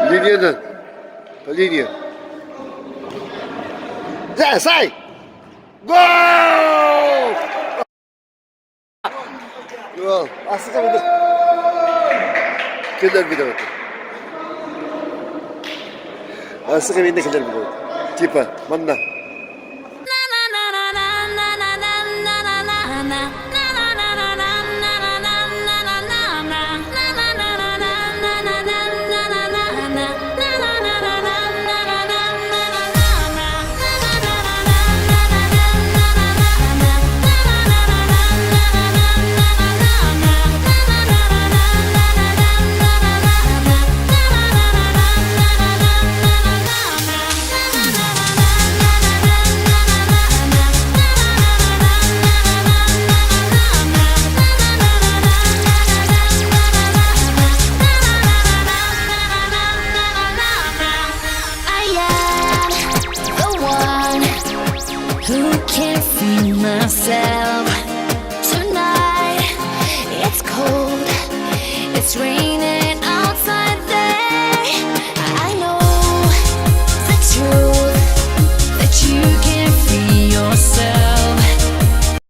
Линиянан. По линии. Да, сай! Гол! Гол. Астыка Киллэр билэбит. Астыка минне киллэр билэбит. Типа, манна. I am the one who can't see myself.